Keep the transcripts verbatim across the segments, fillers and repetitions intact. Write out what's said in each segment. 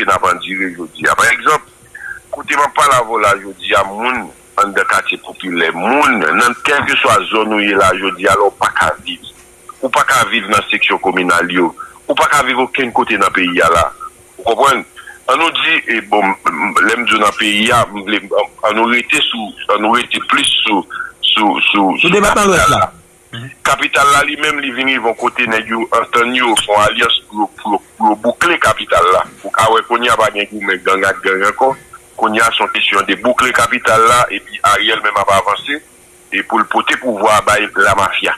n ap andire jodi a. Pa egzanp, kote m ap pale avè w la jodi a, moun anndan katye popilè, moun nan kèlkeswa zòn ou ye la jodi a, la w pa ka viv. Ou pa ka viv nan seksyon kominal yo. Ou pa ka viv okenn kote nan peyi a la. Ou konprann? An nou di, e, bon, m- m- lè m di w nan peyi a, m vle, an nou rete sou, an nou rete plis sou, sou, sou, Sou sou depatman Lwès kapital la. la. Kapital la li menm, li vin rive yon kote nèg yo antann yo, fè yon alyans pou yo, pou yo, pou yo boukle kapital la. Ou ka wè kounye a pa gen goumen gang ak gang ankò. Kounye a se yon kesyon de boukle kapital la, epi Ariel menm ap avanse, e pou l pote pouvwa a bay lamafya.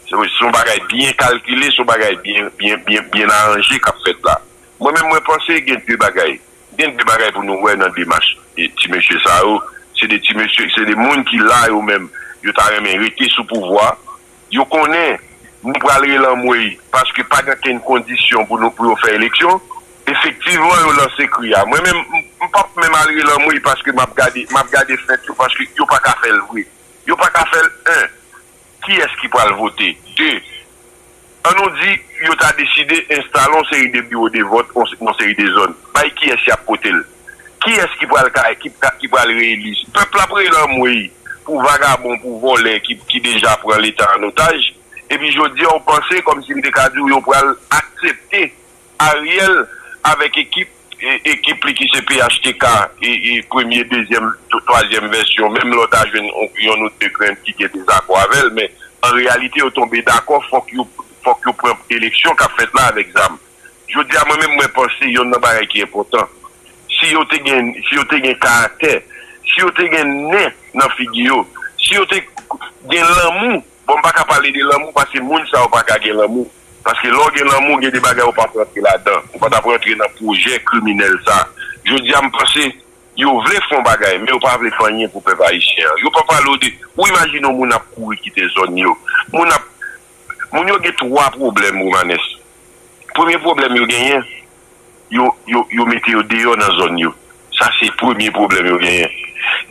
Se se yon bagay byen kalkile, se yon bagay byen, byen, byen, byen aranje k ap fèt la. Mwen menm, mwen panse gen de bagay. Gen de bagay pou nou wè nan demach, e, ti mesye sa yo. Se de ti mesye, se de moun ki la yo menm. Yo ta renmen rete sou pouvwa. Yo konnen nou pral rele anmwey paske pa gen okenn kondisyon pou nou, pou yo fè eleksyon. Efektivman, yo lanse kri a. Mwen menm, m- m p ap menm al rele anmwey paske m ap gade, m ap gade fèt yo paske yo pa ka fè l vre. Yo pa ka fè l, en. Kiyès ki pral vote? De. An nou di, yo ta deside enstale yon seri de biwo de vòt, yon, yon seri de zòn. Bay kiyès y ap pote l? Kiyès ki pral ka, ki, ka- ki pral reyeli? Pèp la ap rele anmwey pou vagabon, pou vòlè ki, ki deja pran Leta an otaj. Epi jodi a, w panse kòmsi m te ka di w, yo pral aksepte Ariel avèk ekip, e- ekip li ki se P H T K, e, e premye, dezyèm, twazyèm vèsyon, menm lè w ta jwenn yon, yon ou de grenn ki gen dezakò avè l, men an reyalite, yo tonbe dakò, fòk yo, fòk yo pran eleksyon k ap fèt la avèk zam. Jodi a, mwen menm, mwen panse yonn nan bagay ki enpòtan. Si yo te gen, si yo te gen karaktè, si yo te gen nen nan figi yo, si yo te gen lanmou, bon, m pa ka pale de lanmou paske moun sa yo pa ka gen lanmou. Paske lè w gen lanmou, gen de bagay ou p ap rantre ladan. Ou pa t ap rantre nan pwojè kriminèl sa. Jodi a, m panse yo vle fè yon bagay, men yo pa vle fè anyen pou pèp ayisyen an. Yo pa pale w de, ou imajine yon moun ap kouri kite zòn yo. Moun ap, moun yo gen twa pwoblèm, Romanes. Premye pwoblèm yo genyen, yo, yo, yo mete yo deyò nan zòn yo. Sa se premye pwoblèm yo genyen.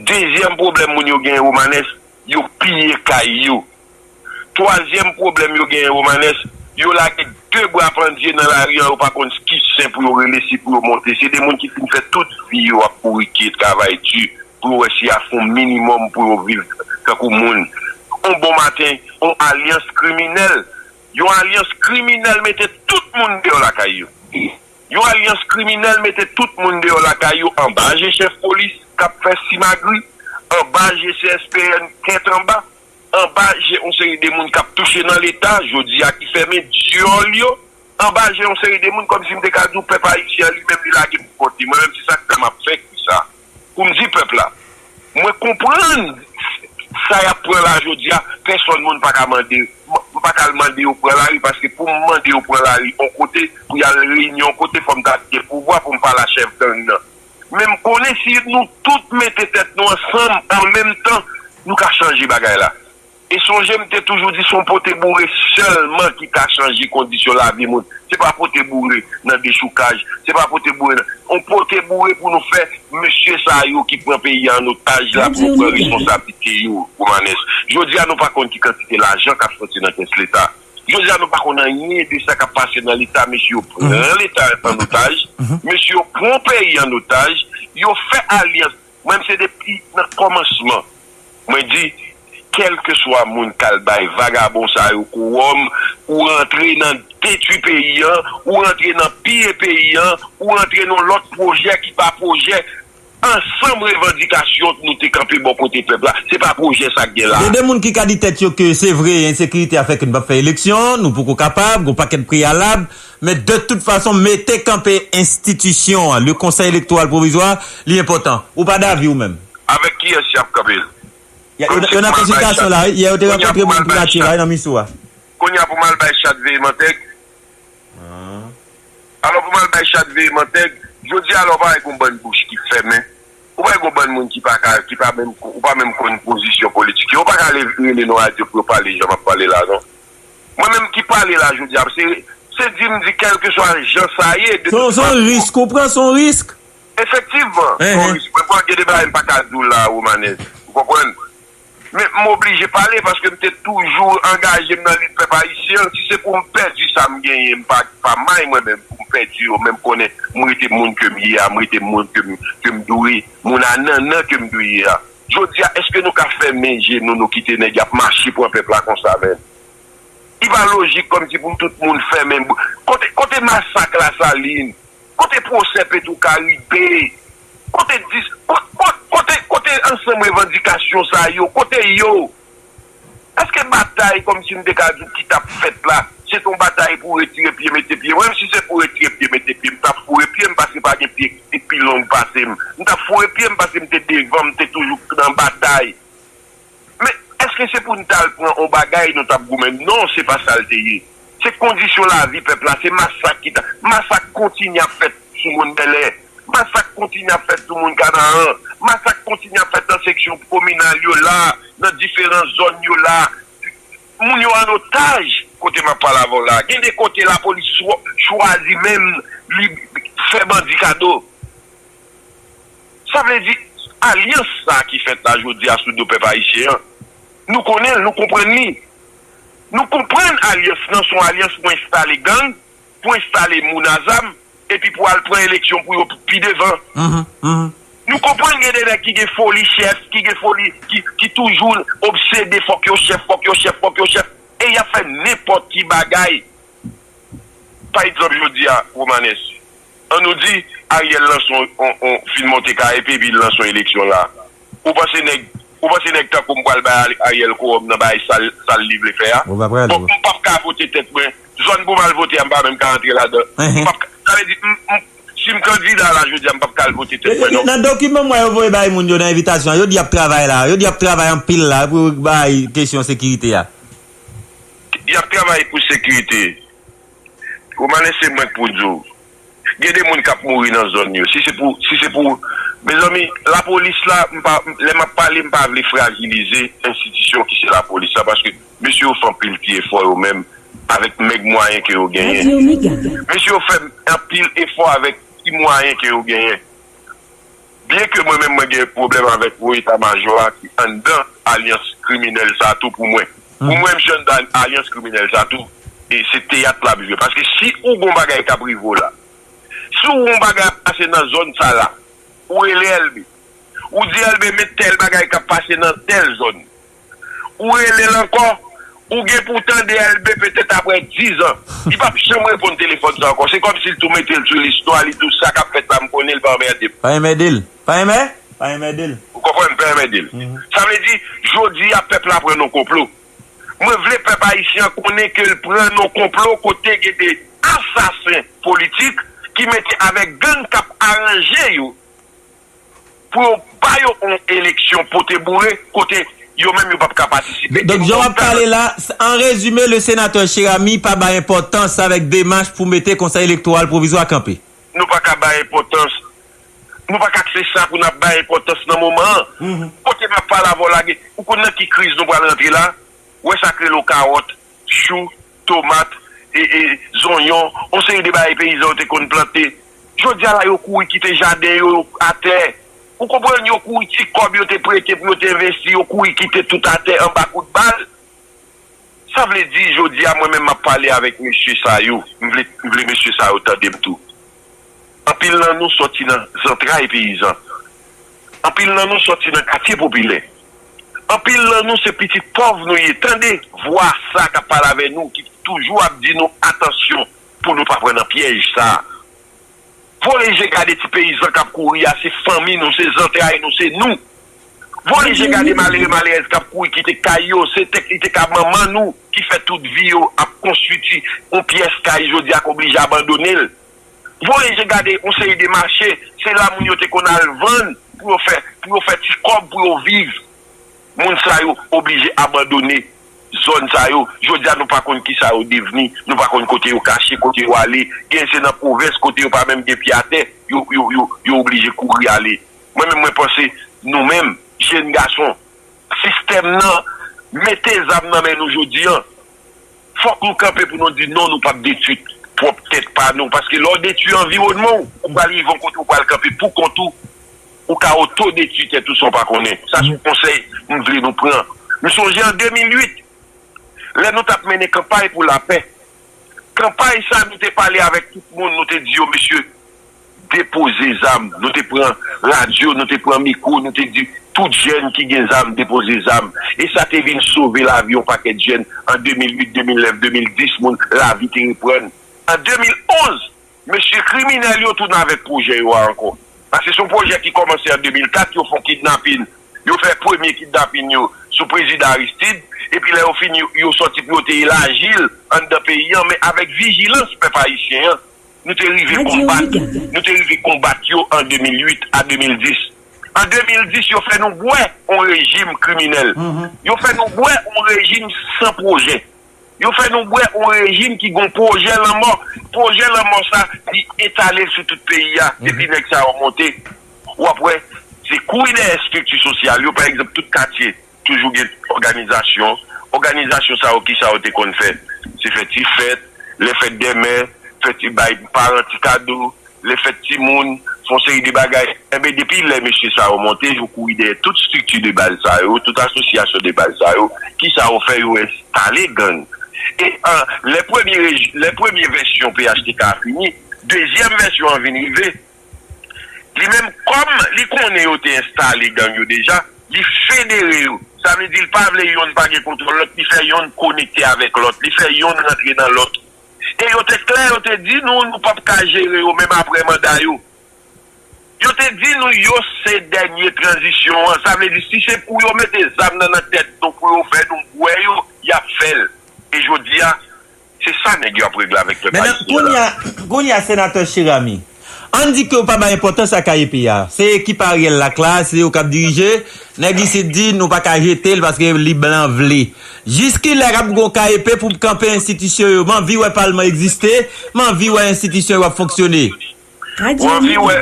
Dezyèm pwoblèm moun yo genyen, Romanes, yo piye kay yo. Twazyèm pwoblèm yo genyen, Romanes, yo lage de bra pandye nan lari an, yo pa konn ki sen pou yo rele, si pou yo monte. Se de moun ki fin fè tout vi yo ap bourike, travay di, pou yo wè si y a fè yon minimòm pou yo viv tankou moun. On bon maten, on alyans kriminèl, yon alyans kriminèl mete tout moun deyò lakay yo. Yon alyans kriminèl mete tout moun deyò lakay yo, anba je chèf polis k ap fè simagri, anba je C S P N tèt anba, anba je yon seri de moun k ap touche nan Leta, jodi a ki fèmen dyòl yo, anba je yon seri de moun, kòmsi m te ka di w pèp ayisyen an li menm li lage pou kont li. Mwen menm se sa k fè m ap fè kri sa. Pou m di pèp la, mwen konprann sa y ap pran la jodi a, pèsòn moun pa ka mande, m pa ka al mande yo pran lari, paske pou m mande yo pran lari yon kote, pou y al reyini yon kote, fò m ta gen pouvwa pou m pale a chèf gang nan. Men m konnen si nou tout mete tèt nou ansanm an menm tan, nou ka chanje bagay la. E sonje m te toujou di se yon pote boure sèlman ki ka chanje kondisyon lavi moun. Se pa pote boure nan dechoukaj, se pa pote boure nan, yon pote boure pou nou fè mesye sa yo ki pran peyi a an otaj la, pou yo pran responsablite yo, Romanes. Jodi a nou pa konn ki kantite lajan k ap soti nan kès Leta. Jodi a nou pa konn anyen de sa k ap pase nan Leta, mesye yo pran Leta an otaj, mesye yo pran peyi an otaj, yo fè alyans. Mwen, se depi nan kòmansman, mwen di, kèlkeswa moun k al bay vagabon sa yo kowòm, ou rantre nan detwi peyi an, ou rantre nan piye peyi an, ou rantre nan lòt pwojè ki pa pwojè ansanm revandikasyon nou te kanpe bò kote pèp la. Se pa pwojè sa k gen la. Gen de moun ki ka di tèt yo ke se vre, ensekirite a fè ke n p ap fè eleksyon, nou poko kapab, gon pakèt preyalab, men de tout fason, mete kanpe enstitisyon an, le Konsèy Elektoral Pwovizwa, li enpòtan. Ou pa davi ou menm? Avèk kiyès y ap kanpe l? Yo nan konsiltasyon la, wi. Yè, yo te rankontre moun Primati la, wi, nan Misou a. Kounye a pou m al bay chat veye mantèg. Alò, pou m al bay chat veye mantèg, jodi a la, ou pa wè gon bann bouch ki fèmen. Ou pa wè gon bann moun ki pa ka, ki pa menm, ou pa menm konn pozisyon politik yo. Ou pa ka leve rele nan radyo pou yo pale jan m ap pale la, non. Mwen menm ki pale la jodi a, se, se di m di kèlkeswa jan sa ye, de tout fason. Se yon risk, ou pran, se yon risk. Efektivman, se yon risk. Mwen pran gen de bagay m pa ka di w la, Romanes. Ou konprann? Men m oblije pale paske m te toujou angaje m nan lit pèp ayisyen an. Si se pou m pèdi sa m genyen, m pa, pa may mwen menm pou m pèdi yo, men m konnen m rete moun ke m ye a, m rete moun ke m, ke m dwe, moun a nannan ke m dwe ye a. Jodi a, èske nou ka fèmen je nou, nou kite nèg y ap mache pran pèp la konsa menm? Li pa lojik kòmsi pou tout moun fèmen bou-, kote, kote masak Lasalin? Kote pwosè Petwokaribe? Kote dis-, ko-, ko-, kote, kote ansanm revandikasyon sa yo? Kote yo? Èske batay kòmsi m te ka di w ki t ap fèt la, se t on batay pou retire pye, mete pye? Mwen, si se pou retire pye, mete pye, m t ap foure pye m, paske pa gen pye ki pi long pase m. M t ap foure pye m, paske m te devan, m te toujou nan batay. Men, èske se pou n t al pran on bagay nou t ap goumen? Non, se pa sa l te ye. Se kondisyon lavi pèp la, se masak ki ta, masak kontinye ap fèt sou moun Bèlè. Masak kontinye ap fèt sou moun Kanaran. Masak kontinye ap fèt nan seksyon kominal yo la, nan diferan zòn yo la. Moun yo an otaj kote m ap pale avè w la. Gen de kote lapolis chwa-, chwazi menm li fè bandi kado. Sa vle di, alyans sa a ki fèt la jodi a sou do pèp ayisyen an, nou konnen l, nou konprann li. Nou konprann alyans lan se yon alyans pou enstale gang, pou enstale moun a zam, epi pou al pran eleksyon pou yo pi devan. Nou konprann gen de nèg ki gen foli chèf, ki gen foli, ki, ki toujou obsede fòk yo chèf, fòk yo chèf, fòk yo chèf, e y ap fè nenpòt ki bagay. Pa egzanp, jodi a, Romanes, an nou di Ariel lanse on, on, on, fin monte kay epi, epi l lanse on eleksyon la. Ou panse nèg, ou panse nèg tankou m pral bay Ariel kowòm nan bagay sal, sal li vle fè a? Ou pa prale, bon, wi. M p ap ka vote tèt mwen. Zòn pou m al vote a, m pa menm ka antre ladan. M p ap ka, sa vle di, m, m, si m kandida la jodi a, m p ap ka al vote tèt mwen, non. Nan dokiman m wè yo voye bay moun yo nan envitasyon an, yo di y ap travay la, yo di y ap travay anpil la pou bay kesyon sekirite a. Y ap travay pou sekirite. Romanes, se mwen k pou di w. Gen de moun k ap mouri nan zòn yo. Si se pou, si se pou, mezanmi, lapolis la, m pa, lè m ap pale, m pa vle frajilize enstitisyon ki se lapolis la, paske mesye yo fè anpil ti efò yo menm, avèk mèg mwayen ke yo genyen. Mesye yo fè anpil efò avèk ti mwayen ke yo genyen. Byenke mwen menm mwen gen pwoblèm avèk wo eta majò a ki anndan alyans kriminèl sa a tou pou mwen. Pou mwen, misye anndan alyans kriminèl sa a tou, e se teyat l ap jwe. Paske si ou gon bagay k ap rive w la, si ou gon bagay ap pase nan zòn sa la, ou rele Elbe. Ou di Elbe met tèl bagay k ap pase nan tèl zòn. Ou rele l ankò, ou gen pou w tande Elbe petèt apre diz an. Li p ap janm reponn telefòn sa ankò. Se kòmsi l tou mete l sou listwa, li di w sa k ap fèt la, m konnen l, pa anmède m. Pa anmède l. Pa anmè-, pa anmède l. Ou konprann? Pa anmède l. Sa vle di, jodi a, pèp la pran nan konplo. Mwen vle pèp ayisyen an konnen ke l pran nan konplo kote gen de asasen politik ki mete avèk gang k ap aranje yo pou yo ba yo yon eleksyon pote boure kote yo menm yo p ap ka patisipe. Donk, jan w ap pale la, an rezime, le sénateur Cheramy pa bay enpòtans avèk demach pou mete Konsèy Elektoral Pwovizwa kanpe. Nou pa ka bay enpòtans. Nou pa ka se sa pou n ap bay enpòtans nan moman an. Kote m ap pale avè w la, gen, ou konn nan ki kriz nou pral rantre la? Ou wè sa k rele w kawòt, chou, tomat, e, e, zonyon, yon seri de bagay peyizan yo te konn plante. Jodi a la, yo kouri kite jaden yo, yo atè. Ou konprann, yo kouri ti kòb yo te prete pou yo te envesti, yo kouri kite tout atè anba kout bal. Sa vle di, jodi a, mwen menm m ap pale avèk mesye sa yo, m vle, m vle mesye sa yo tande m tou. Anpil nan nou sòti nan zantray peyizan. Anpil nan nou sòti nan katye popilè. Anpil nan nou se pitit pòv nou ye. Tande vwa sa k ap pale avè nou, ki toujou ap di nou atansyon pou nou pa pran nan pyèj sa. Voye je gade ti peyizan k ap kouri a, se fanmi nou, se zantray nou, se nou. Voye je gade malere, malerèz k ap kouri kite kay yo, se te, li te ka manman nou ki fè tout vi yo ap konstwiti yon pyès kay, jodi a k oblije abandone l. Voye je gade yon seri de mache, se la moun yo te konn al vann pou yo fè, pou yo fè ti kòb pou yo viv. Moun sa yo oblije abandone zòn sa yo. Jodi a, nou pa konn kisa yo devni, nou pa konn kote yo kache, kote yo ale. Gen se nan pwovens kote yo pa menm gen pye atè, yo, yo, yo, yo oblije kouri ale. Mwen menm, mwen panse nou menm, jèn gason, sistèm nan mete zam nan men nou jodi a. Fòk nou kanpe pou nou di non, nou p ap detwi pwòp tèt pa nou. Paske lè w detwi anviwònman w, ou pral rive yon kote ou pral kanpe pou kont ou, ou ka otodetwi tèt ou san w pa konnen. Sa se yon konsèy m vle nou pran. M sonje an de mil uit, lè nou t ap mennen kanpay pou lapè. Kanpay sa, nou te pale avèk tout moun, nou te di yo, mesye, depoze zam. Nou te pran radyo, nou te pran mikwo, nou te di tout jèn ki gen zam, depoze zam. E sa te vin sove lavi yon pakèt jèn an de mil uit, de mil nèf, de mil dis, moun, lavi te reprann. An de mil onz, mesye kriminèl yo tounen avèk pwojè yo a ankò. Paske se yon pwojè ki kòmanse an de mil kat, yo fè yon kidnapin. Yo fè premye kidnapin yo sou prezidan Aristide, epi lè yo fini, yo, yo sòti pou yo te elaji l anndan peyi an, men avèk vijilans pèp ayisyen an, nou te rive konbat, nou te rive konbat yo an de mil uit a de mil dis. An de mil dis, yo fè nou bwè yon rejim kriminèl. Yo fè nou bwè yon rejim san pwojè. Yo fè nou bwè yon rejim ki gon pwojè lanmò. Pwojè lanmò sa, li etale l sou tout peyi a. Depi nèg sa yo monte, w ap wè, se kouri dèyè estrikti sosyal yo. Pa egzanp, tout katye toujou gen òganizasyon. Òganizasyon sa yo, kisa yo te konn fè? Se fè ti fèt, lè fèt dè mè, fè ti bay paran ti kado, lè fèt timoun, fè yon seri de bagay. Enben, depi lè mesye sa yo monte, yo kouri dèyè tout estrikti de baz sa yo, tout asosyasyon de baz sa yo, kisa yo fè? Yo enstale gang. E an, lè premye, lè premye vèsyon P H T K a fini, dezyèm vèsyon an vin rive. Li menm, kòm li konnen yo te enstale gang yo deja, li federe yo. Sa vle di, li pa vle yonn pa gen kontwòl lòt, li fè yonn konekte avèk lòt, li fè yonn rantre nan lòt. E yo te klè, yo te di nou, nou p ap ka jere yo menm apre manda yo. Yo te di nou, yo se dènye tranzisyon an. Sa vle di, si se pou yo mete zam nan, nan tèt nou, pou yo fè nou bwè yo, y ap fè l. E jodi a, se sa nèg yo ap regle avèk pèp ayisyen an la. Kounye a, kounye a, Senatè Cheramy, ann di ke yo pa bay enpòtans a K E P a. Se ekip Ariel la k la, se yo k ap dirije. Nèg isit di nou pa ka jete l paske li blan vle. Jiskilè k ap gon K E P pou kanpe enstitisyon yo? M anvi wè palman egziste, m anvi wè enstitisyon yo ap fonksyone. Ou anvi wè,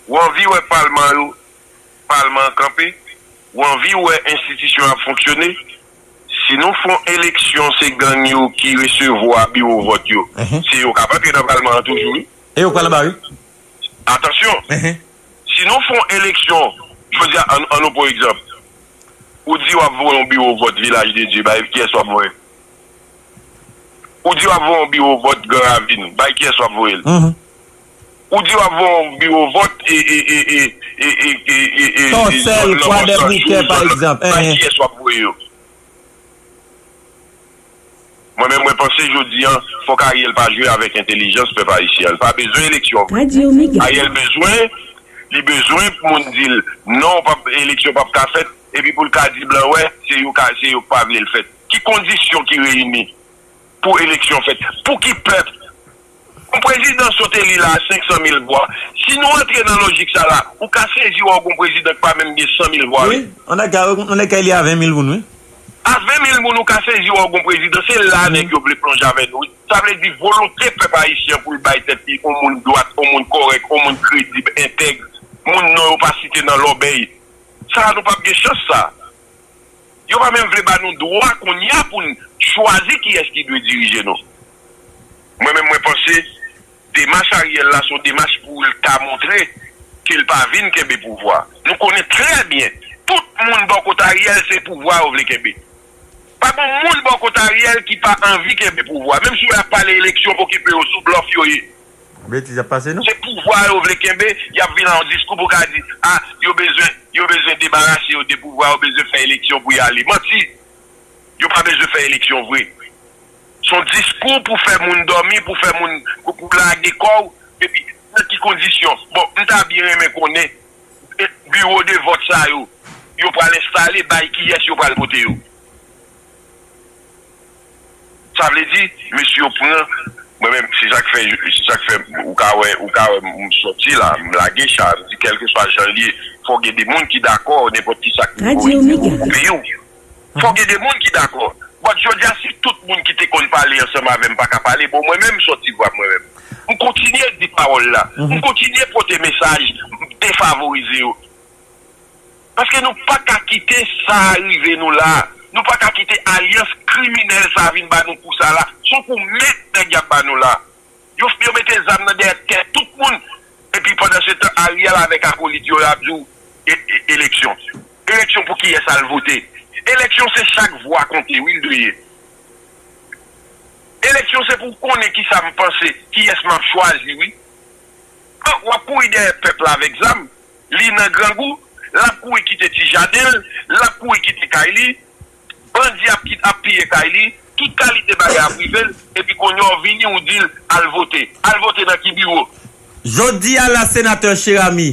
ou anvi wè palman yo, palman an kanpe? Ou anvi wè enstitisyon ap fonksyone? Si nou fè yon eleksyon, se gang yo ki resevwa biwo vòt yo. Se yo k ap antre nan palman an toujou, wi. E yo k pral anba, wi. Atansyon, si nou fè yon eleksyon, jodi a, an, an nou pran egzanp, ou di w ap voye yon biwo vòt Vilaj de Dye, bay kiyès w ap voye? Ou di w ap voye yon biwo vòt Gran Ravin, bay kiyès w ap voye l? Ou di w ap voye yon biwo vòt e, e, e, e, e, e, e, e, e, Tòsèl, Kwadèboukè, pa egzanp. Bay kiyès w ap voye yo? Mwen menm, mwen panse jodi a, fòk Ariel pa jwe avèk entèlijans pèp ayisyen an. Li pa bezwen eleksyon vre. Ariel bezwen, li bezwen moun di l non, p ap, eleksyon p ap ka fèt, epi pou l ka di blan wè, se yo ka, se yo k pa vle l fèt. Ki kondisyon ki reyini pou eleksyon fèt? Pou ki pèp? Yon prezidan sot eli la a senk san mil vwa. Si nou antre nan lojik sa la, ou ka sezi wè w gon prezidan ki pa menm gen san mil vwa, wi. Wi, yon nèg ka, yon nèg ka eli a ven mil moun, wi. A ven mil moun, ou ka sezi wè w gon prezidan. Se la nèg yo vle plonje avè nou, wi. Sa vle di volonte pèp ayisyen pou l bay tèt li yon moun dwat, yon moun kòrèk, yon moun kredib, entèg, moun non yo pa site nan lòbèy. Sa a, nou p ap gen chans sa. Yo pa menm vle ba nou dwa kounye a pou n chwazi kiyès ki dwe dirije nou. Mwen menm, mwen panse demach Ariel la se yon demach pou l ta montre ke l pa vin kenbe pouvwa. Nou konnen trè byen, tout moun bò kot Ariel se pouvwa yo vle kenbe. Pa gen moun bò kot Ariel ki pa anvi kenbe pouvwa. Menm si w ap pale eleksyon, okipe yo, sou blòf yo ye. Betiz ap pase, non? Se pouvwa yo vle kenbe, y ap vin a yon diskou pou ka di, a, yo bezwen, yo bezwen debarase yo de pouvwa, yo bezwen fè eleksyon pou y ale. Manti! Yo pa bezwen fè eleksyon vre. Se yon diskou pou fè moun dòmi, pou fè moun, pou, pou lage kò w, epi nan ki kondisyon? Bon, m ta byen renmen konnen, e, biwo de vòt sa yo, yo pral enstale, bay kiyès yo pral pote yo? Sa vle di, mesye yo pran, mwen menm, se sa k fè, se sa k fè, ou ka wè, ou ka wè m sòti la, m lage cha, m di kèlkeswa jan l ye, fò gen de moun ki dakò, nenpòt ki sa k rive w, rive w, ou peye w. Fò gen de moun ki dakò. But jodi a, si tout moun ki te konn pale ansanm avè m pa ka pale, bon, mwen menm m sòti vwa m mwen menm. M kontinye di pawòl la. M kontinye pote mesaj, m defavorize yo. Paske nou pa ka kite sa a rive nou la. Nou pa ka kite alyans kriminèl sa a vin ba nou kou sa la. Se yon kou mèt nèg y ap ba nou la. Yo, yo mete zam nan dèyè tèt tout moun. Epi pandansetan, Ariel avèk akolit yo, y ap di w, e, e, eleksyon. Eleksyon pou kiyès al vote? Eleksyon se chak vwa konte, wi, l dwe ye. Eleksyon se pou w konnen kisa m panse, kiyès m ap chwazi, wi. Donk, w ap kouri dèyè pèp la avèk zam, li nan grangou, l ap kouri kite ti jaden l, l ap kouri kite kay li, bandi ap, ap piye kay li, tout kalite bagay ap rive l, epi kounye a w vini, w di l, al vote. Al vote nan ki biwo? Jodi a la, senatè Cheramy,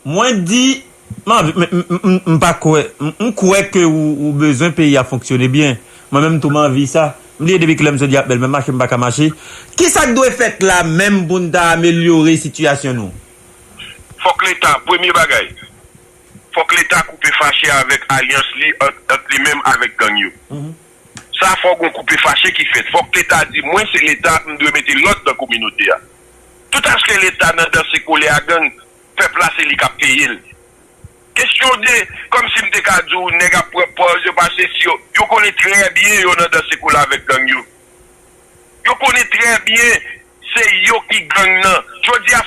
mwen di, m anvi, m, m, m, m, m pa kwè, m, m kwè ke ou, ou bezwen peyi a fonksyone byen. Mwen menm tou, m anvi sa. M bliye depi kilè m sot di ap bèl, men mache m pa ka mache. Kisa k dwe fèt la menm pou n ta amelyore sitiyasyon nou? Fòk Leta, premye bagay, fòk Leta koupe fache avèk alyans li ant, ant li menm avèk gang yo. Sa fò gon koupe fache ki fèt. Fòk Leta di, mwen se Leta, m dwe mete lòd nan kominote a. Tout aske Leta nan danse kole a gang, pèp la se li k ap peye l. Kesyon de, kòmsi m te ka di w, nèg ap pran pòz yo, pase si yo, yo konnen trè byen yo nan danse kole avèk gang yo. Yo konnen trè byen se yo ki gang nan. Jodi a,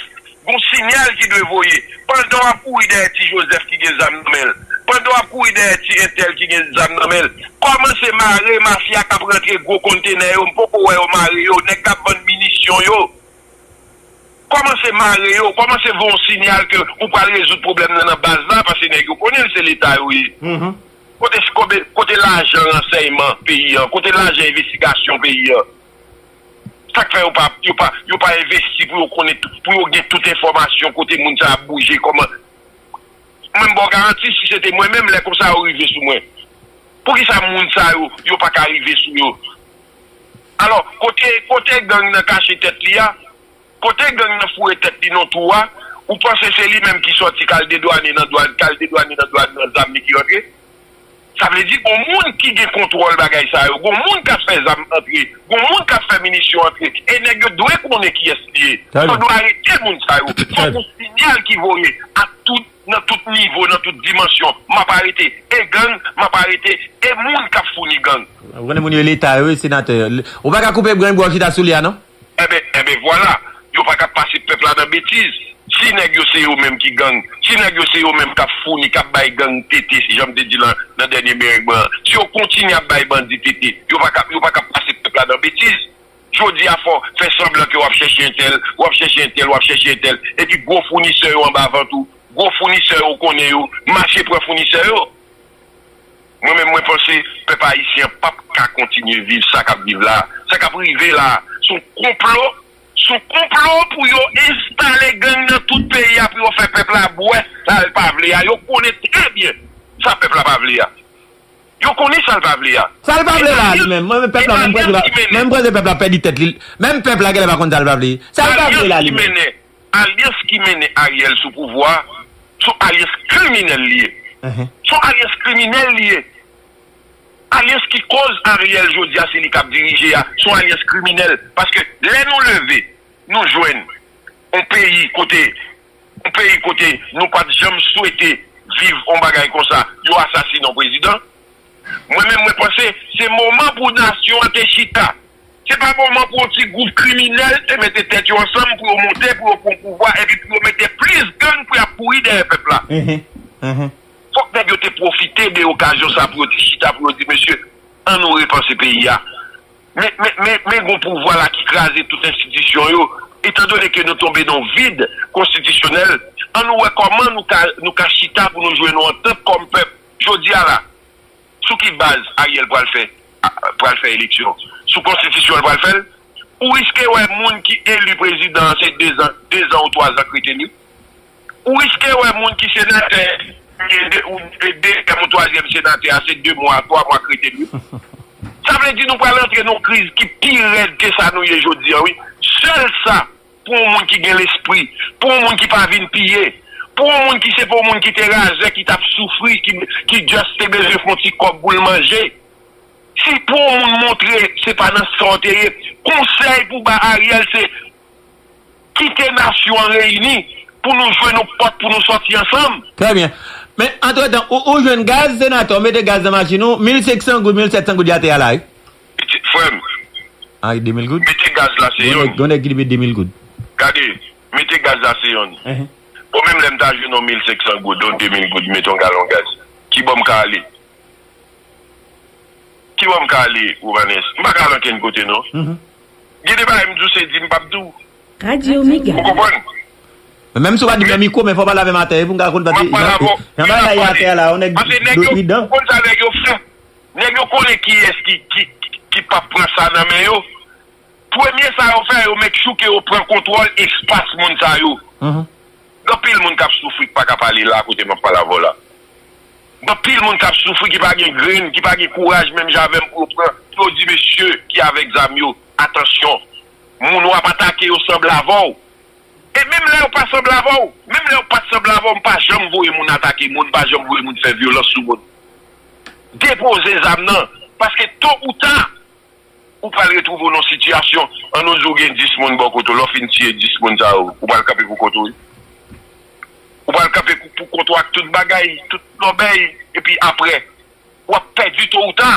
gon sinyal ki dwe voye. Pandan w ap kouri dèyè ti Jozèf ki gen zam nan men l, pandan w ap kouri dèyè ti entèl ki gen zam nan men l, kòmanse mare mafya k ap rantre gwo kontenè yo. M poko wè yo mare yo, nèg k ap vann minisyon yo. Kòmanse mare yo, kòmanse voye yon sinyal ke ou pral rezoud pwoblèm nan nan baz la, paske nèg yo konnen l se Leta yo ye. Kote, kote, kote lajan ransèyman peyi an? Kote lajan envestigasyon peyi an? Sa k fè yo pa, yo pa, yo pa envesti pou yo konnen, pou yo gen tout enfòmasyon kote moun sa ap bouje, kòman? Mwen, m ba w garanti, si se te mwen menm, lè konsa yo rive sou mwen. Poukisa moun sa yo, yo pa ka rive sou yo? Alò, kote, kote gang nan kache tèt li a, kote gang nan foure tèt li nan twou a, ou panse se li menm ki sòti k al dedwane nan dwàn, k al dedwane nan dwàn nan zam li ki rantre? Sa vle di, gon moun ki gen kontwòl bagay sa yo, gon moun k ap fè zam antre, gon moun k ap fè minisyon antre, e nèg yo dwe konnen kiyès li ye. Yo dwe arete moun sa yo. Fòk gon sinyal ki voye a tout, nan tout nivo, nan tout dimansyon. M ap arete e gang, m ap arete e moun k ap founi gang. Ou konnen moun yo Leta yo, wi, senatè. Ou pa ka koupe bran bwa w chita sou li a, non? Enben, enben, vwala. Yo pa ka pase pèp la nan betiz. Si nèg yo se yo menm ki gang, si nèg yo se yo menm k ap founi, k ap bay gang tete, si jan m te di nan, nan dènye mereng mwen an, si yo kontinye ap bay bandi tete, yo pa ka, yo pa ka pase pèp la nan betiz. Jodi a, fò fè sanblan ke w ap chèche entèl, w ap chèche entèl, w ap chèche entèl, epi gwo founisè yo anba vant ou, gwo founisè yo konnen yo, mache pran founisè yo. Mwen menm, mwen panse pèp ayisyen an p ap ka kontinye viv sa k ap viv la. Sa k ap rive la, se yon konplo, se yon konplo pou yo enstale gang nan tout peyi a, pou yo fè pèp la bwè sa l pa vle a. Yo konnen trè byen sa pèp la pa vle a. Yo konnen sa l pa vle a. Sa l pa vle la, li menm? Mwen, pèp la, menm prèske, menm prèske pèp la pèdi tèt li. Menm pèp la genlè pa konn sa l pa vle. Sa l pa vle la, li menm? Alyans ki mennen Alyans ki mennen Ariel sou pouvwa a, se yon alyans kriminèl li ye. Se yon alyans kriminèl li ye. Alyans ki koz Ariel jodi a se li k ap dirije a, se yon alyans kriminèl. Paske lè nou leve, nou jwenn yon peyi kote, yon peyi kote nou pa t janm swete viv yon bagay konsa, yo asasine yon prezidan. Mwen menm, mwen panse se moman pou nasyon an te chita. Se pa moman pou yon ti gwoup kriminèl te mete tèt yo ansanm pou yo monte, pou yo pran pouvwa, epi pou yo mete plis gang pou y ap kouri dèyè pèp la. Fòk nèg yo te pwofite de okazyon sa pou yo te chita, pou yo di, mesye, ann nou repanse peyi a. Men, men, men, men gon pouvwa la ki kraze tout enstitisyon yo. Etandone ke nou tonbe nan yon vid konstitisyonèl, ann nou wè kòman nou ka, nou ka chita pou nou jwenn yon antant kòm pèp. Jodi a la, sou ki baz Ariel pral fè, a, pral fè eleksyon? Sou konstitisyon l pral fè l? Ou riske wè moun ki eli prezidan an se dezan, dezan ou twazan k rete li. Ou riske wè moun ki senatè, e de, ou, e dezyèm ou twazyèm senatè a se de mwa, twa mwa k rete li. Sa vle di nou pral antre nan yon kriz ki pi rèd ke sa nou ye jodi a, wi. Sèl sa, pou yon moun ki gen lespri, pou yon moun ki pa vin piye, pou yon moun ki se pou yon moun ki te razè, ki t ap soufri, ki, ki just te bezwen fè yon ti kòb pou l manje. Si pou yon moun montre se pa nan sa w te ye, konsèy pou ba Ariel se kite nasyon an reyini pou nou jwenn yon pòt pou nou sòti ansanm. Trè byen. Men, antretan, ou, ou jwenn gaz, senatè, w mete gaz nan machin ou, mil senk san goud, mil sèt san goud y atè a la, wi. Pitit frè m, ay, de mil goud? Mete gaz la se yonn. Gon nèg, gon nèg ki te mete de mil goud. Gade, mete gaz la se yonn. Bon, menm lè m ta jwenn yon mil senk san goud, yon de mil goud, mete yon galon gaz. Kibò m ka ale? Ki bò m ka ale, Romanes? M pa ka al ankenn kote, non. Mhm. Gen de bagay m di w, se di m p ap di w. Radyo Mega. Ou konprann? Men menm si w pa di m nan mikwo, men fò w pale avè m atè wi pou m ka konn paske jan bagay la atè a la, yon nèg dwe pridan. Ou konn sa nèg yo fè? Nèg yo konnen kiyès ki, ki, ki p ap pran sa nan men yo. Premye sa yo fè, yo make sure ke yo pran kontwòl espas moun sa yo. Gen anpil moun k ap soufri k pa ka pale la kote m ap pale avè w la. Gen anpil moun k ap soufri ki pa gen grenn, ki pa gen kouraj menm jan avè m pou yo pran, pou yo di mesye ki avèk zam yo, atansyon, moun w ap atake yo sanble avè w. E menm lè yo pa sanble avè w, menm lè yo pa t sanble avè w, m pa janm voye moun atake moun, m pa janm voye moun fè vyolans sou moun. Depoze zam nan, paske to ou ta, ou pral retwouve w nan yon sitiyasyon, ann nou di w gen dis moun bò kote w, lè w fin tiye dis moun sa yo, ou pral kanpe pou kont ou wi. Ou pral kanpe pou, pou kont ou ak tout bagay, tout lòbèy, epi aprè, w ap pèdi to ou ta.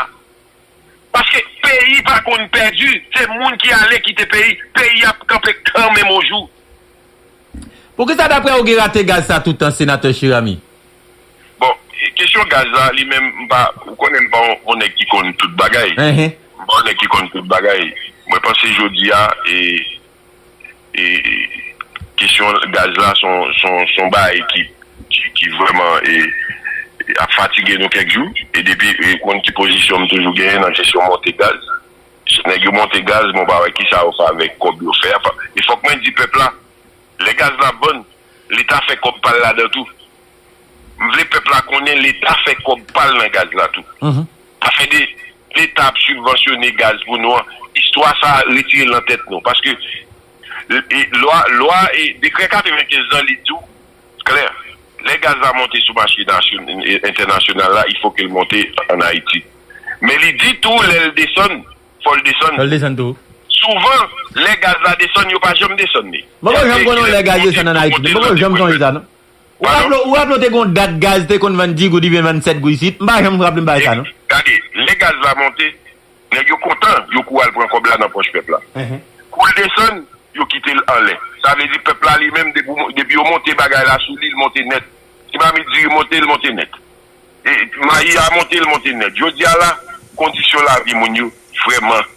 Paske peyi pa konn pèdi, se moun ki ale kite peyi, peyi ap kanpe kanmenm yon jou. Poukisa daprè w gen rate gaz sa toutan, Senatè Cheramy? Bon, kesyon gaz la, li menm, m pa, ou konnen m pa yon, yon nèg ki konn tout bagay. M pa yon nèg ki konn tout bagay. Mwen panse jodi a, e, e, kesyon gaz la, se yon, se yon, se yon bagay ki, ki, ki vrèman, e, e, ap fatige nou kèk jou. E depi, e, ou konn ki pozisyon m toujou genyen nan kesyon monte gaz. Si nèg yo monte gaz, mwen pa wè kisa yo fè avèk kòb yo fè a. E fòk mwen di pèp la, lè gaz la ap vann, Leta fè kòb pa l ladan tou. M vle pèp la konnen Leta fè kòb pa l nan gaz la tou. Afè de Leta ap sibvansyone gaz pou nou an, istwa sa a retire l nan tèt nou. Paske e, lwa, lwa, e, dekrè katrevenkenz lan, li di w klè, lè gaz la monte sou mache nasyon, e, entènasyonal la, il faut que l monte an Ayiti. Men li di tou, lè l desann, fò l desann. Fò l desann tou. Souvan, lè gaz la desann, yo pa janm desann li. Mwen pa janm konnen lè gaz desann an Ayiti. Mwen pa janm sonje sa, non. Ou raple ou raple w te gen yon dat gaz te konn vann dis goud, li vin vann sèt goud isit? M pa janm raple m bagay sa, non. Gade, lè gaz la monte, nèg yo kontan, yo kouri al pran kòb la nan pòch pèp la. Kou l desann, yo kite l anlè. Sa vle di pèp la li menm, depi, depi yo monte bagay la sou li, l monte nèt. Ti mamit diri monte, l monte nèt. E mayi a monte, l monte nèt. Jodi a la, kondisyon lavi moun yo vrèman,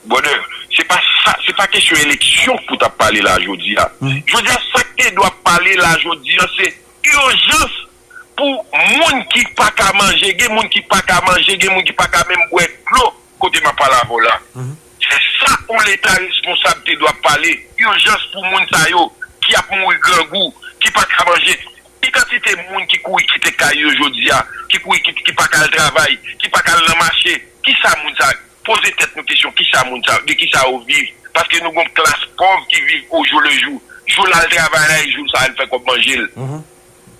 brother, se pa sa, se pa kesyon eleksyon pou t ap pale la jodi a. Jodi a, sa k te dwe ap pale la jodi a, se ijans pou moun ki pa ka manje, gen moun ki pa ka manje, gen moun ki pa ka menm bwè dlo kote m ap pale avè w la. Se sa yon Leta responsab te dwe ap pale, ijans pou moun sa yo ki ap mouri grangou, ki pa ka manje. Ki kantite moun ki kouri kite kay yo jodi a, ki kouri kite, ki pa ka al travay, ki pa ka al nan mache, kisa moun sa, poze tèt nou kesyon, kisa moun sa, de kisa yo viv? Paske nou gon klas pòv ki viv au jour le jour. Jou l al travay la, e jou sa a l fè kòb manje l.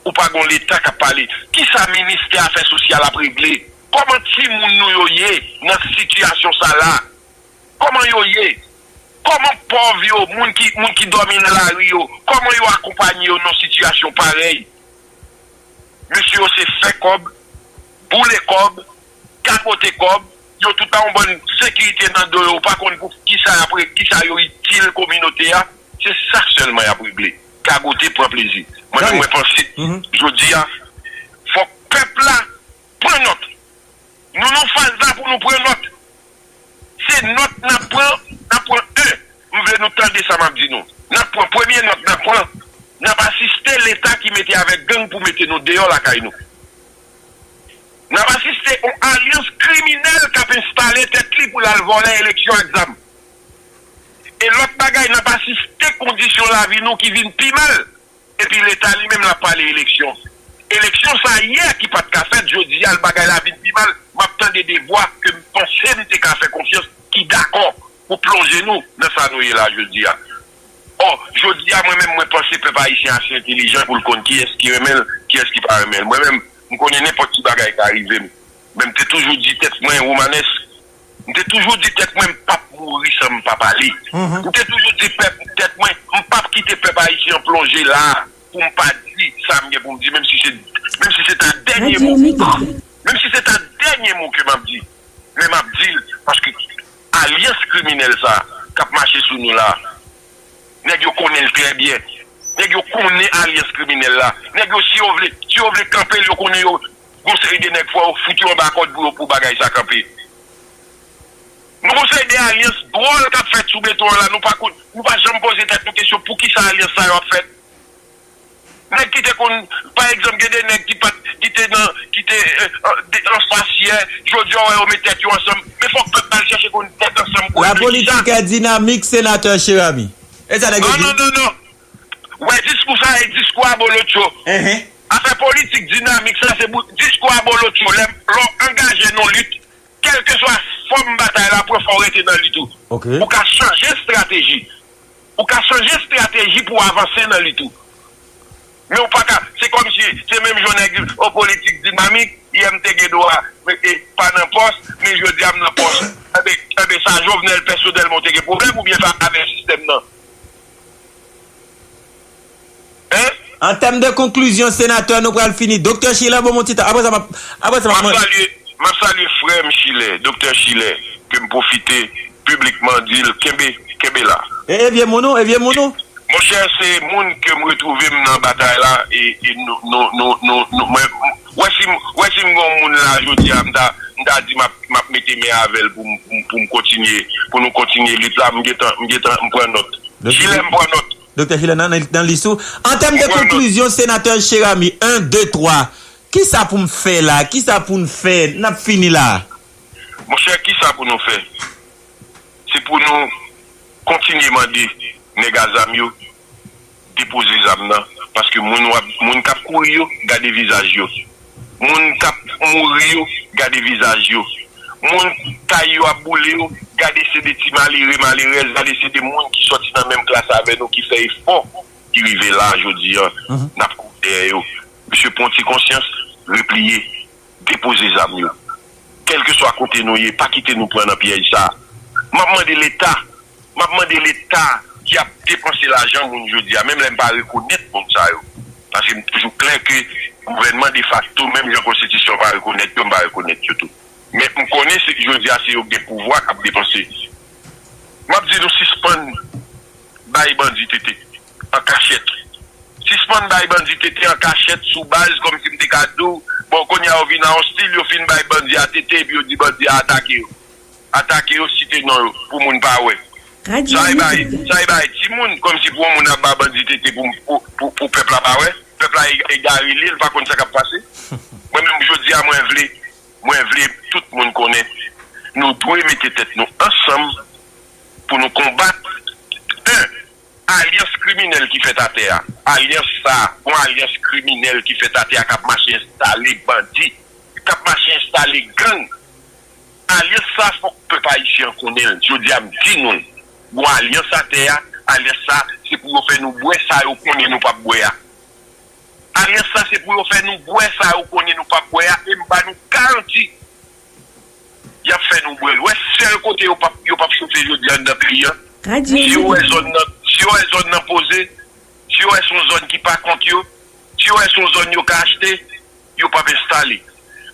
Ou pa gon Leta k ap pale. Kisa ministè afè sosyal ap regle? Kòman timoun nou yo ye nan sitiyasyon sa la? Kòman yo ye? Kòman pòv yo, moun ki, moun ki dòmi nan lari yo, kòman yo akonpanye yo nan sitiyasyon parèy? Mesye yo se fè kòb, boule kòb, gagote kòb, yo tout a yon bann sekirite nan do yo, ou pa konn pou kisa y ap re-, kisa yo itil kominote a, se sa sèlman y ap regle. Gagote, pran plezi. Mwen menm mwen panse, jodi a, fòk pèp la pran nòt. Nou nan faz la pou nou pran nòt. Se nòt n ap pran, n ap pran en. M vle nou tande sa m ap di nou. N ap pran premye nòt n ap pran. N ap asiste Leta ki mete avèk gang pou mete nou deyò lakay nou. N ap asiste yon alyans kriminèl k ap enstale tèt li pou l al vòlè eleksyon ak zam. E lòt bagay, n ap asiste kondisyon lavi nou ki vin pi mal. Epi Leta li menm l ap pale eleksyon. Eleksyon sa yè ki pa t ka fèt, jodi a l bagay la vin pi mal. M ap tande de vwa ke m panse m te ka fè konfyans ki dakò pou plonje nou nan sa nou ye la jodi a. Ò, jodi a mwen menm mwen panse pèp ayisyen ase entelijan pou l konn kiyès ki renmen l, kiyès ki pa renmen l. Mwen menm, m konnen nenpòt ki bagay ka rive m. Men m te toujou di tèt mwen, Romanes, m te toujou di tèt mwen, m p ap mouri san m pa pale. M te toujou di pèp, tèt mwen, m p ap kite pèp ayisyen an plonje la a pou m pa di sa m gen pou m di, menm si se, menm si se ta dènye mo. Menm si se ta dènye mo ke m ap di. Men m ap di l, paske alyans kriminèl sa a k ap mache sou nou la a, nèg yo konnen l trè byen. Nèg yo konnen alyans kriminèl la. Nèg yo, si yo vle, si yo vle kanpe l, yo konnen yo, gon seri de nèg fò yo fout yo anba kòd pou yo, pou bagay sa kanpe. Nou gon seri de alyans dwòl k ap fèt sou beton an la, nou pa konn, nou pa janm poze tèt nou kesyon poukisa alyans sa yo ap fèt. Nèg ki te konn, pa egzanp, gen de nèg ki pa t, ki te nan, ki te, euh, an, de, anfas yè, jodi a w wè yo met tèt yo ansanm. Men fòk pèp la al chèche konn tèt ansanm pou réflechi sa. La politique est dynamique, sénateur Cheramy. E sa nèg yo di? Non, non, non, non. Wè, diskou sa e diskou abolotcho. Enhen. Afè politik dinamik sa se pou diskou abolotcho. Lè, lè w angaje nan lit, kèlkeswa fòm batay la pran, fò w rete nan lit ou. Ok. Ou ka chanje estrateji. Ou ka chanje estrateji pou w avanse nan lit ou. Men ou pa ka, se kòmsi, se menm jan nèg di, o politik dinamik, yè m te gen dwa, e, pa nan pòs, men jodi a m nan pòs. Enben, enben sa Jovenel pèsonèlman ou te gen pwoblèm oubyen pa avèk sistèm nan? Hein? An tèm de konklizyon, senatè, nou pral fini. Doktè Schiller, ban m yon ti tan. Apre sa, m ap, apre sa, m ap... M ap salye, m ap salye frè m Schiller, Doktè Schiller, ke m pwofite piblikman di l, kenbe, kenbe la. E, e vye moun ou, e vye moun ou? Monchè, se moun ke m retwouve m nan batay la, e, e nou, nou, nou, nou, nou, mwen, wè si m, wè si m gon moun la, jodi a, m ta, m ta di m ap, m ap mete men avè l pou m, pou m, pou m kontinye, pou nou kontinye lit la, m gentan, m gentan, m pran nòt. Doktè Schiller, m pran nòt. Doktè Schiller, nan, nan, nan lis ou. An tèm de konklizyon, senatè Cheramy, en, de, twa, kisa pou m fè la? Kisa pou n fè? N ap fini la. Monchè, kisa pou nou fè? Se pou nou kontinye mande nèg a zam yo depoze zam nan, paske moun w ap, moun k ap kouri yo, gade vizaj yo. Moun k ap mouri yo, gade vizaj yo. Moun kay yo ap boule yo, gade se de ti malere, malerèz, gade se de moun ki sòti nan menm klas avè nou, ki fè efò, ki rive la jodi a, n ap kouri dèyè yo. Mesye, pran ti konsyans, repliye, depoze zam yo. Kèlkeswa kote nou ye, pa kite nou pran nan pyèj sa. M ap mande Leta, m ap mande Leta ki ap depanse lajan moun jodi a, menm lè m pa rekonèt moun sa yo. Paske m toujou klè ke gouvènman defakto, menm jan konstitisyon pa rekonèt yo, m pa rekonèt yo tou. Men m konnen se, jodi a se yo k gen pouvwa k ap depanse. M ap di nou sispann bay bandi tete an kachèt. Sispann bay bandi tete an kachèt sou baz, kòmsi m te ka di w, bon, kounye a yo vin a yon stil, yo fin bay bandi a tete, epi yo di bandi a atake yo. Atake yo, site non yo, pou moun pa wè. Sa e bay, sa e bay timoun, kòmsi pou yon moun ap ba bandi tete pou, pou, pou, pou pèp la pa wè. Pèp la e, egare li, li pa konn sa k ap pase. Mwen menm, jodi a, mwen vle, mwen vle tout moun konnen, nou dwe mete tèt nou ansanm pou nou konbat, en, alyans kriminèl ki fèt atè a. Alyans sa, yon alyans kriminèl ki fèt atè a k ap mache enstale bandi, k ap mache enstale gang. Alyans sa, fòk pèp ayisyen an konnen l. Jodi a, m di nou l. Gon alyans atè a, alyans sa, se pou yo fè nou bwè sa yo konnen nou p ap bwè a. Alyans sa, se pou yo fè nou bwè sa yo konnen nou p ap bwè a, e m ba nou garanti, y ap fè nou bwè l. Ou wè, sèl kote yo p ap, yo p ap chofe jodi a anndan peyi a, si yo wè zòn nan, si yo wè zòn nan poze, si yo wè se yon zòn ki pa kont yo, si yo wè se yon zòn yo ka achte, yo p ap enstale.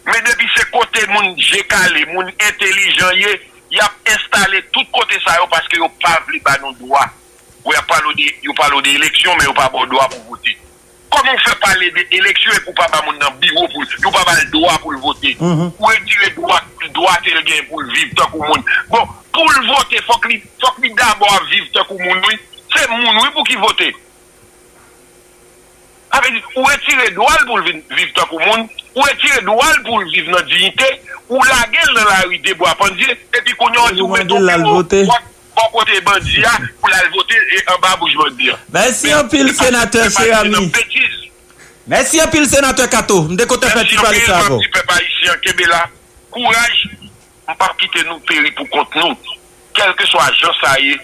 Men depi se kote moun je kale, moun entelijan ye, y ap enstale tout kote sa yo paske yo pa vle ba nou dwa. Ou y ap pale w de, yo pale w de eleksyon, men yo pa ba w dwa pou vote. Kòman w fè pale de eleksyon epi w pa ba moun nan biwo pou l, ou pa ba l dwa pou l vote? Ou retire dwa, dwa ke l gen pou l viv tankou moun. Bon, pou l vote, fòk li, fòk li dabò ap viv tankou moun, wi. Se moun, wi, pou ki vote. Sa vle di, ou retire dwa l pou l vin viv tankou moun, ou retire dwa l pou l viv nan diyite, ou lage l nan lari de bwa pandye, epi kounye a w di w mete w piwo, w ap bò kote bandi a, pou l al vote e anba bouch bandi a. Mèsi anpil, senatè Cheramy. Mèsi anpil, senatè Kato. M te kontan fè ti pale sa avè w. Mèsi anpil, m ap di pèp ayisyen an, kenbe la, kouraj. M p ap kite nou peri pou kont nou. Kèlkeswa jan sa ye,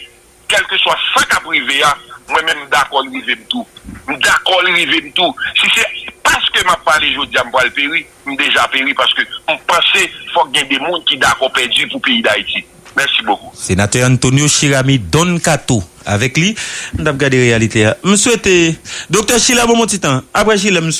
kèlkeswa sa k ap rive a, mwen menm m dakò l rive m tou. M dakò l rive m tou. Si se paske m ap pale jodi a m pral peri, m deja peri paske m panse fòk gen de moun ki dakò pèdi pou peyi Dayiti. Mèsi bokou. Senatè Antonio Cheramy Don Kato avèk li. M t ap gade reyalite a. M swete, Doktè Schiller, ban m yon ti tan. Apre Schiller, m swete